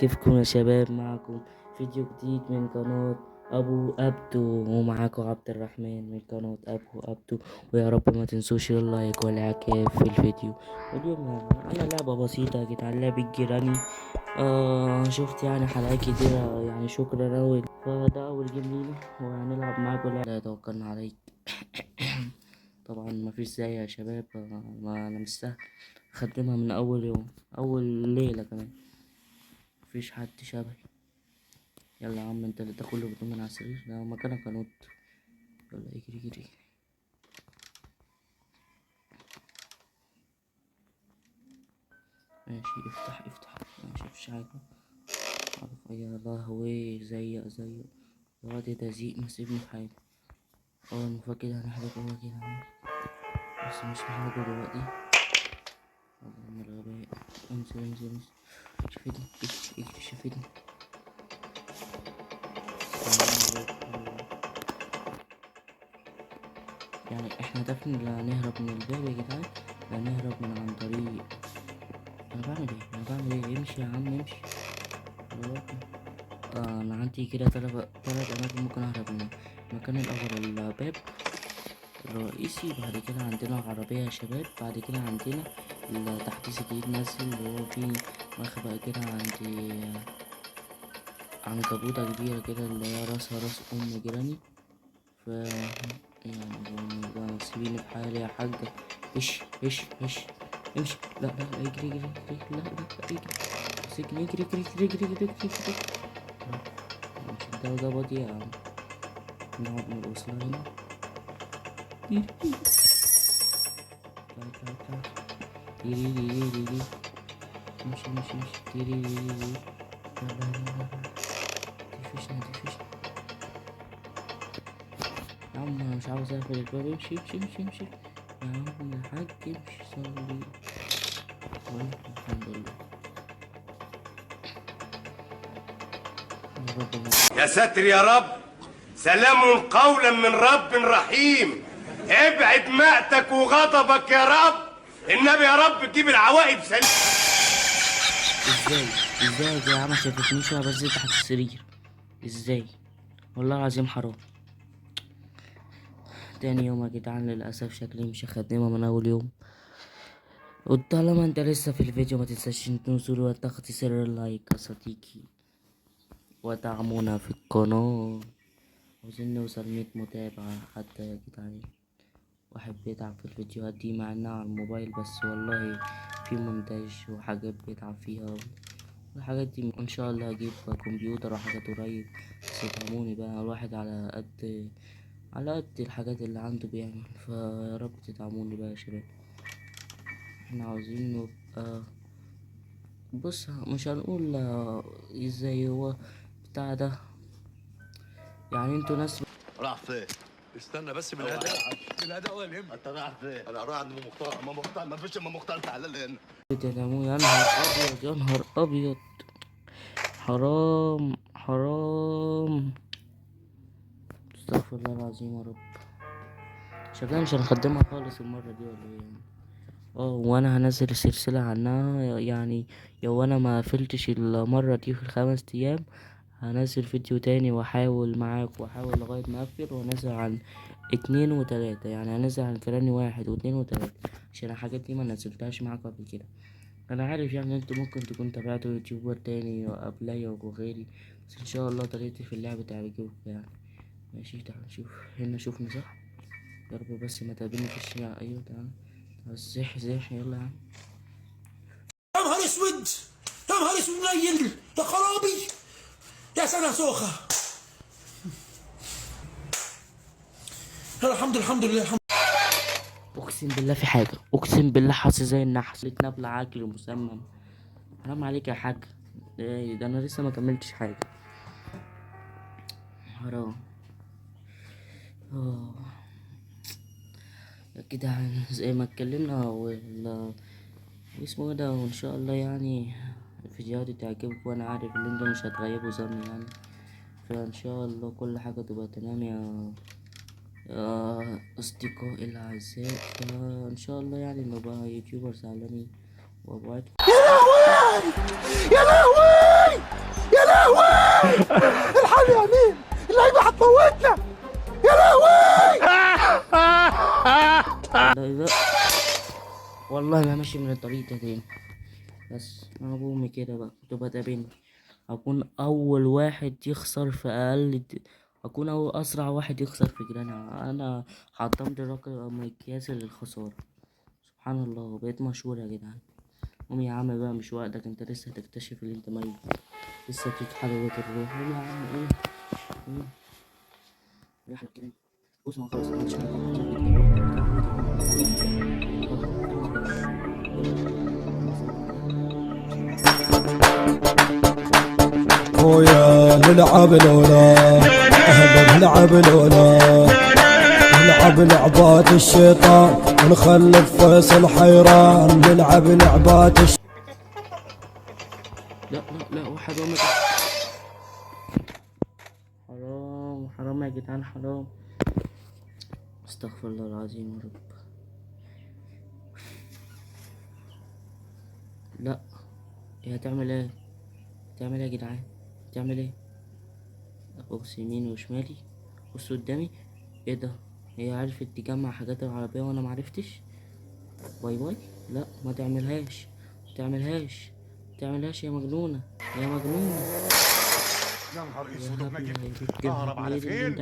كيفكم يا شباب؟ معكم فيديو جديد من قناة ابو ابدو، ومعاكم عبد الرحمن من قناة ابو ابدو. ويا رب ما تنسوش ال like والاعجاب في الفيديو. واليوم معانا لعبة بسيطة يا جدعان، لعبة Granny. شفت يعني حلقات كتيرة، يعني شكرا اوي. فده اول game لينا وهنلعب معاكم لعبة لا توكلنا عليك. طبعا مفيش زي يا شباب، ما انا مش سهل خدمها من اول يوم، اول ليلة كمان، مفيش حد شبهي. يلا يا عم انت اللي ده كله بتقوم من على السرير ده مكانك انط. يلا اجري اجري. ماشي افتح افتح، ماشي مفيش حاجة. عارف يا لهوي، زيق زيق الواد ده زيق، ما سيبني في حالي. المفروض كده هنحرقه هو كده، بس مش هنحرقه دلوقتي. اللهم الغباء. انزل انزل انزل، شفتني، اجري اجري، شفتني. يعني احنا هدفنا لا نهرب من الباب يا جدعان، لا نهرب من عن طريق. انا بعمل ايه؟ انا بعمل ايه؟ امشي يا عم امشي. انا عندي كده تلات اماكن ممكن اهرب منها. المكان الاول الباب الرئيسي، بعد كده عندنا عربية يا شباب، بعد كده عندنا التحديث الجديد نزل اللي هو فيه مخبأ كده عند عنكبوتة كبيرة كده اللي هي راسها راس أم جيراني. ف يعني بقى سيبيني في حالي يا حاجة. ايش ايش ايش، امشي. لا لا لا، اجري اجري اجري، لا لا لا اجري، سيبني، اجري اجري اجري اجري اجري اجري. مش ده ظبط يا عم. نقعد نرقص لها هنا. تعال تعال تعال، تيري تيري تيري، امشي امشي امشي، تيري تيري تيري. لا لا لا لا، تفشنا تفشنا يا عم، انا مش عاوز اقفل الباب. امشي امشي امشي امشي يا عم الحاج، امشي صلي. الحمد لله يا رب. يا ساتر يا رب، سلام قولا من رب رحيم. ابعد مأتك وغضبك يا رب، النبي يا رب تجيب العواقب سليم. ازاي ازاي يا جماعه ما شافتنيش وانا بنزل تحت السرير؟ ازاي؟ والله العظيم حرام. تاني يوم يا جدعان للاسف شكلي مش هخدمها من اول يوم. وطالما انت لسه في الفيديو ما تنساش تنزل وتضغط زر اللايك يا صديقي، ودعمونا في القناة. عاوزين نوصل 100 متابع حتى يا جدعان. واحد بيتعب في الفيديوهات دي مع انها على الموبايل، بس والله في مونتاج وحاجات بيتعب فيها والحاجات دي. ان شاء الله هجيب كمبيوتر وحاجات قريب، بس ادعموني بقى. الواحد على قد الحاجات اللي عنده بيعمل، فيا رب تدعموني بقى يا شباب. احنا عاوزين نبقى، بص مش هنقول ازاي هو بتاع ده، يعني انتوا ناس راح فين؟ استنى بس بالهداوه، بالهداوه يا الهم. انت رايح فين؟ انا رايح عند ام مختار. ام مختار؟ ما فيش ام مختار، تعالى لي هنا. بتدعموني. يا نهار ابيض، يا نهار ابيض، حرام حرام، استغفر الله العظيم يا رب. شكلنا مش هنخدمها خالص المرة دي ولا ايه؟ وانا هنزل السلسلة عنها، يعني لو انا ما قفلتش المرة دي في ال5 ايام هنزل فيديو تاني واحاول معاك واحاول لغاية ما اقفل، وانزل عن 2 و3، يعني هنزل عن Granny 1 و2 و3، عشان الحاجات دي ما نزلتهاش معاك قبل كده. انا عارف يعني انتوا ممكن تكون تابعتوا يوتيوبر تاني قبليا وغيري، بس ان شاء الله طريقتي في اللعب تعجبكم يعني. ماشي تعال نشوف هنا، شوفنا صح؟ يا رب بس ما تقابلني في الشارع. ايوه تعال تعال، زح زح، يلا يا عم. يا نهار اسود، يا نهار اسود، نيل يا خرابي، يا سنة سوخة. الحمد الحمد لله الحمد. اقسم بالله في حاجة، اقسم بالله حاسس زي النحس، لقيت نبلة عاجل ومسمم. حرام عليك يا حاج، ايه ده انا لسه ما كملتش حاجة، حرام. يا جدعان زي ما اتكلمنا واسمه ده، وان شاء الله يعني الفيديوهات دي تعجبكم، وانا عارف ان انتوا مش هتغيبوا ظني يعني، فان شاء الله كل حاجة تبقى تمام يا اصدقائي الاعزاء. فان شاء الله يعني نبقى يوتيوبرز عالمي وابعد. يا لهوي، يا لهوي. الحل يا امين، اللعيبة هتموتنا يا لهوي. لا، لا. والله ما ماشي من الطريق ده تاني. بس انا بومي كده بقى تبقى تقابلني، اكون اول واحد يخسر في اقل اكون اول اسرع واحد يخسر في جيراني. انا حطمت الرقم القياسي للخسارة. سبحان الله، بقيت مشهور يا جدعان. قوم يا عم بقى، مش وقتك، انت لسه هتكتشف اللي انت ميت، لسه فيك حلاوة الروح. قوم يا عم، قوم قوم. ريحة كده. بص، ما خلاص، أنا مش خويا نلعب الأولى، أهلا نلعب الأولى، نلعب لعبات الشيطان ونخلف فيصل حيران، نلعب لعبات لا لا لا، واحد أمك. حرام حرام يا جدعان، حرام. استغفر الله العظيم يا رب. لا، هي هتعمل ايه؟ هتعمل ايه يا جدعان؟ هتعمل ايه؟ ابص يمين وشمالي، بص قدامي. ايه ده؟ هي عرفت تجمع حاجات العربية وانا معرفتش. bye bye. لا، ما تعملهاش، ما تعملهاش، ما تعملهاش يا مجنونة، يا مجنونة. يا نهار يا اسود هبلة ونجد. يا بنت اهرب على الهبلة، ايه اللي فين؟ انت